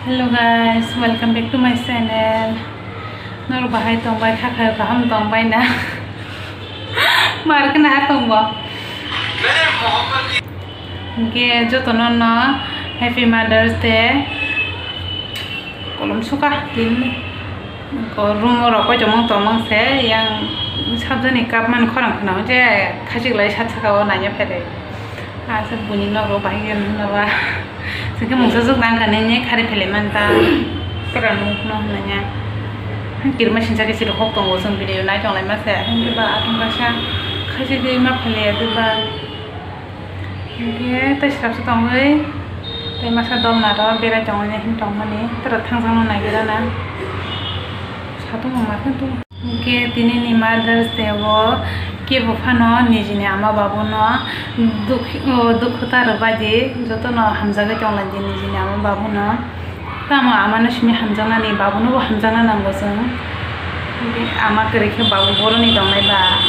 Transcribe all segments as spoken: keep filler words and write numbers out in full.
Hello guys, welcome back to my channel. Norok bahai tongbai, kha khayo kaham tongbai na? Mar khe naha tongbo. Hingke jotono no Happy Mother's Day. Kolom suka din. Ko room oro koi tongmang tongmang se yang sabjani kap man khorang khna je khachik lai sat saka o nanya phere. Asa buni nogo bahai gel naba. Sike mungsa juk dang kani ne khari phele man ta. Pura nuk no nanya. Kirma sinsa ke siro hok tongo song video nai tong lai ma se. Hingke ba atung kasa khachik dei ma phele ya duba. Hingke tei srapsa tongwi tei masa dol naro berai tongwi hin tongmani toro thangjakno nagira na satung ma khe tung. Hingke tini ni Mother's Day o kebo phano nijini ama babu no dukh-, o dukhu ta rwbaidi jotono hamjagwi tonglaidi nijini ama babu no. Tamo amano simi hamjaknani, babunobo hamjakna nango chwng. Ama kwrwi khe babu boroni tongnai ba.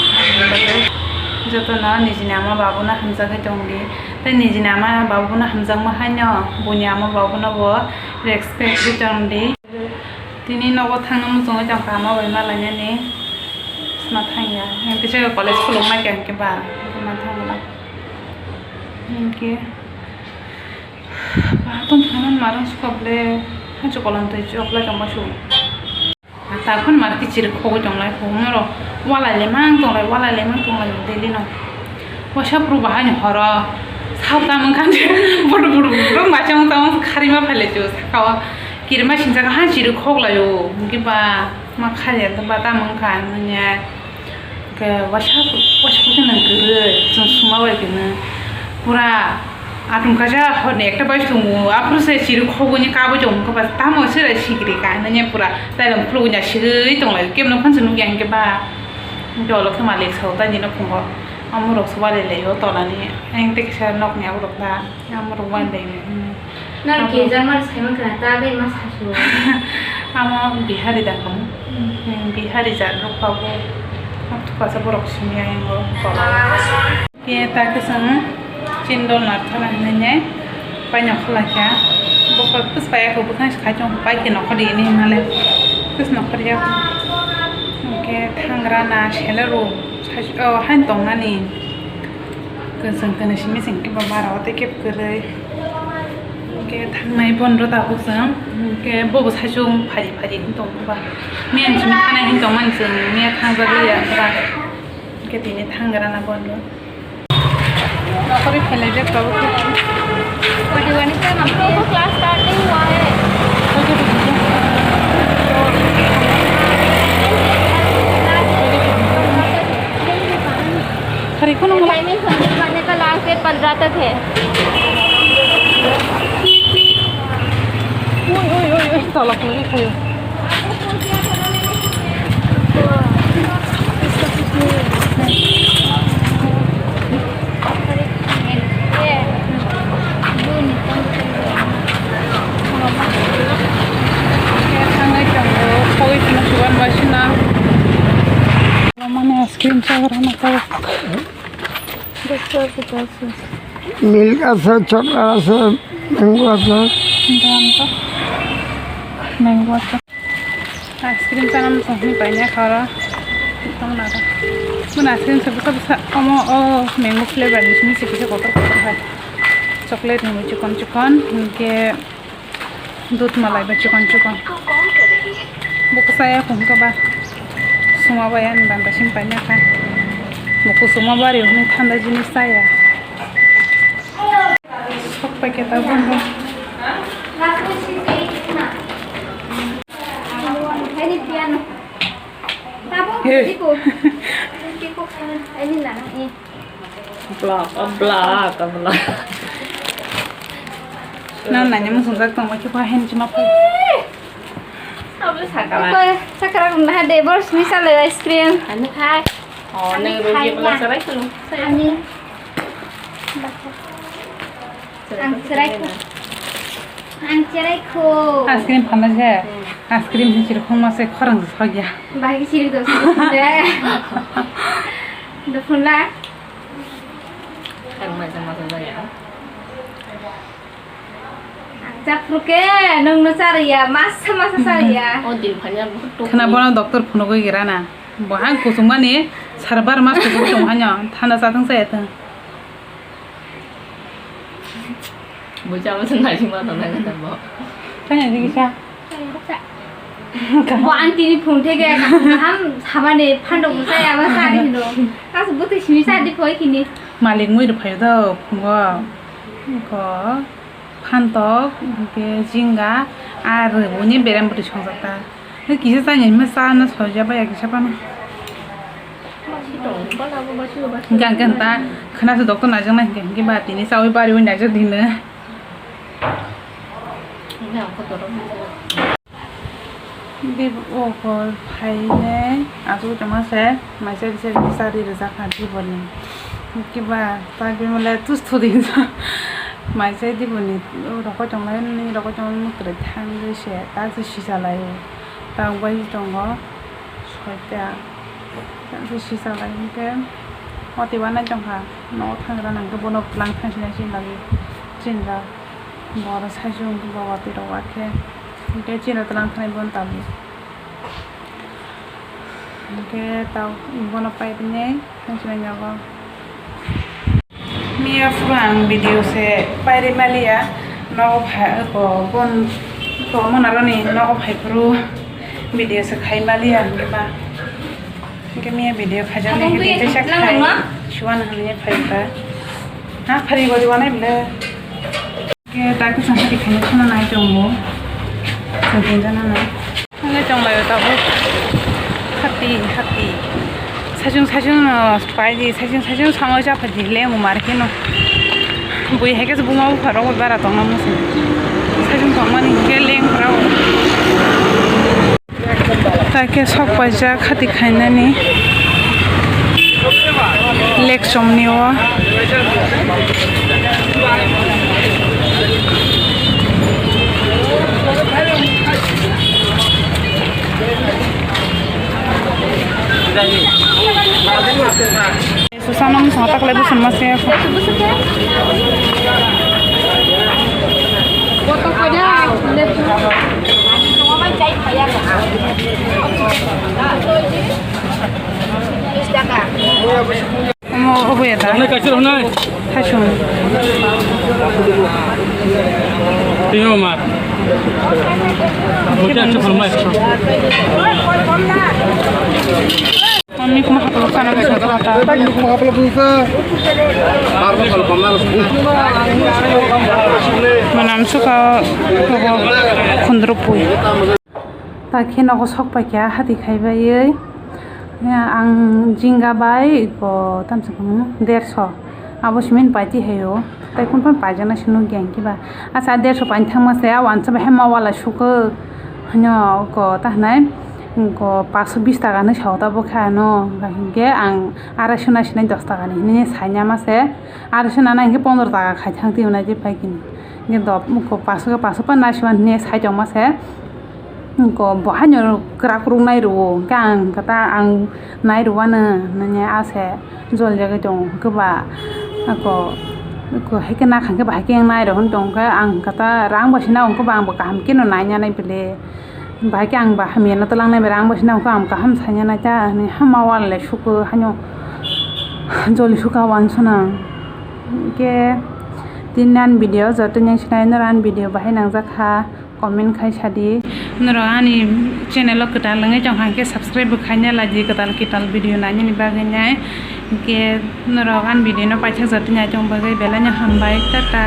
Jotono nijini ama babuno hamjagwi tongdi. Tei nijini ama babuno hamjakma haino buini ama babunobo respect rwi tongdi. Tini nogo thangna muchungwi tongkha ama bai malainani. Sma thangya. Tei college khulukma khe hwnkhe ba. Ma thangla. Hwnkhe. Ba, tong thangna marang suka ble, hancho kolom twi chok lai tongma su. Ta phun mar kichir khogwi tong lai, khogwi norok walai le mang tong lai, walai le mang tong lai, daily no. Wasa phuru bahai ni horo, sao ta mung khan, budu budu budu, machang tang khari ma phai lai chu, saka o kirma sinjak han chiri khok lai o, hwnkhe ba, ma khari ya, ba ta mung khan, nanya. Ke wasa, wasa khe nang kwrwi, chwng suma bai khe nang pura atung kaisa horni ekta bai tongo, aphuru se chiri khogwi ni kabui tongo, khe ba tamo se sikiri ka hinwi pura tailom khulugwi na sigwi tong lai, kebo no phan se nukya hinkhe ba, hinkhe olo khe malik sao ta nini phungo, amo rok se walai lai o tola ni, ayang tei kisa nok ni abo rok ta. Amorok wan dai. Nang kejak mar sai mankha ta bai ma sasu. Amo Bihari da kamo. Hmm. Hmm, Bihari jat rok pabo. Amo thupasa borok simi ayang o tola. Ke ta kesang chindol nar thana hinai nai. Paina khula kya. Bokol pus paya ko bukhan sai chong pai ke nokhor di ni male. Pus nokhor ya. Ke thangra na sele ro. Sai, oh, han tong nani. Kwchwng kwnwi simi chwng kiba bara o tei kebo kwrwi. Hwnkhe thangnai bondo tabuk chwng. Hwnkhe bobo saichung phari phari wng tong ba. Miya ni simi thanai hin tong mani chwng, miya thangjak liya ba. Hwnkhe tini thanggra na bondo. Nokori phelai jak tabuk. Class starting hua hai. Hari ko nang timing Sunday बजने का last date पंद्रह तक है। Oi, oi, oi, oi, tala kuli kayo. Thangwi tongo, khogwi phano chuban bai sina. Mane ice cream chagra na kok. Milk আছে, chocolate আছে, mango আছে। Mango আছে। Ice cream chana muchung hwnwi painai kha oro. Tongna ro. Bwna ice cream se bwsa bwsa omo o mango flavor ni simi se kisa kotor kotor hai. Chocolate ni chikon chikon, hinkhe dudh malai bai chikon chikon. Bo kwchaya phung khe ba suma bai ani banda simi painai kha. Bo kusuma bari hwnwi thanda jinis chaya. Sok packet abo no. Hey. Block, a block, a block. No, nanya mo sungjak tong ba khe pa hen chuma pa. Abo sakala. Sakala na de bor smi sale ice cream. Ani khai. Oh, ani nang khai rugi bela na. Sarai kulu. Ani. Ang cherai kho. Ang cherai kho. Ice cream phalna se. Hmm. Ice cream se chiri khongma se khorang se sogya. Bahai chiri do se. Do phunla. Ang maja maja jaya. Ang Chapruke, nwngno chariya, masa masa chariya. O din phanya bukhuk tuk. Khna bono doctor phunugwi gira na. Bo hang kuchukmani sarbar mas kuchuk tong hanyo. Thanda chatwng chaya thwng. Bo chama se naising ma thang nai kata bo. Thanya digi sa. Bo aunty ni phung theke kaham samani phando bo chaya ma sari hino. Kasu bwtwi simi sadi phoi kini. Malik mui rw phaio do phungo. Ko. Phantok, hwnkhe jinga, ah, rwboni berem bwtwi songjak ta. Hwnkhe kisa chani hinma chana soija baya kisa phano. Hwnkhe ang khe ta khwnasu doctor naijaknai hwnkhe, hwnkhe ba tini chaui bariui naijak di hino. Bebak o bo phainai, aswk tongma se, maisa bisa bisa ri rijak kha diboni. Kiba ta bimole tus thudi maisa diboni, o rokoi tonglai, nini rokoi tonglai mutrui thangwi se, ta se sisa lai o. Ta bai tongo soita, ta se sisa lai hwnkhe, o tiba nai tongkha, nogo thangra nangkhe bono bwlang thangsinai chini bagwi, chini bagwi. Boro saichung hwnkhe bo watwi rok wakhe. Hwnkhe chini twlang thani bono tabuk. Hwnkhe tabuk bono paipinai thangsinai nogo. Miya phuru ang video se pairi maliya. Nogo phai, ko, bon, ko monaroni nogo phai phuru video se khai maliya hwnkhe ba. Hwnkhe miya video khaijak ni hwnkhe teisa khai suana hwnwi phai ba. Ha phari bo diwanai bwle. Khe ta khe chwng hati khaina khana nai tongo. Chwng tinjana nai. Hwnwi tonglaio tabuk. Hati, hati. Saichung, saichung no paidi, saichung, saichung sangwi japhaidi, lengo mar kheno. Bui hai khe buma bupha rok bai bara tongna muchung. Saichung tongmani hwnkhe leng rok. Tai khe sok paijak hati khainani lekchom ni o. Susana mung song tak lebu sun mas ya. Omo obo ya da. Thaichung. Tio ma. Bote acha phalmai. Ani kuma haplo kana bisa kata. Manam suka khundro pui. Ta khe nogo sok paikha hati khai baiwi. Ang jinga bai ko tamsa kamo derso. Abo simin paiti haio. Tai kun pan paijana sinu geng kiba. Asa derso pain thangma se a wansa bai ma wala suka. Hanya ko ta hanai. Ko paso bis taka ni sao ta bo kha no. Hingke ang arai suna sinai dos taka ni hinui sai nama se. Arai suna na hingke pondro taka khai thang tio na je pai kini. Hingke dop ko paso ke paso pan na siwan hinui sai tong ma se. Ko bo haino kwrak kwrwk nai rwo, hwnkhe ang kata ang nai rwano, nini ase jol jagwi tongo, hwnkhe ba ako, ako hai khe nakha hwnkhe ba hai khe ang nai rw hwn tong khe ang kata rang bai sina hwnkhe ba ang bo kaham khe no nai ya nai bele, ba hai khe ang ba hamya no twlang nai, rang bai sina hwnkhe ang kaham sanya nai ta hinui hama wal le suku haino joli suka wansuna. Hwnkhe tini ani video joto ni sinai norok ani video bahai nangjak kha. Comment khai sadi. Norok ani channel o kwtal wngwi tongkha hwnkhe subscribe bo khaina laidi kwtal kwtal video nainani bagwi nai. Hwnkhe norok ani video no paithak jatwi nai tong bagwi belai no hambai, tata.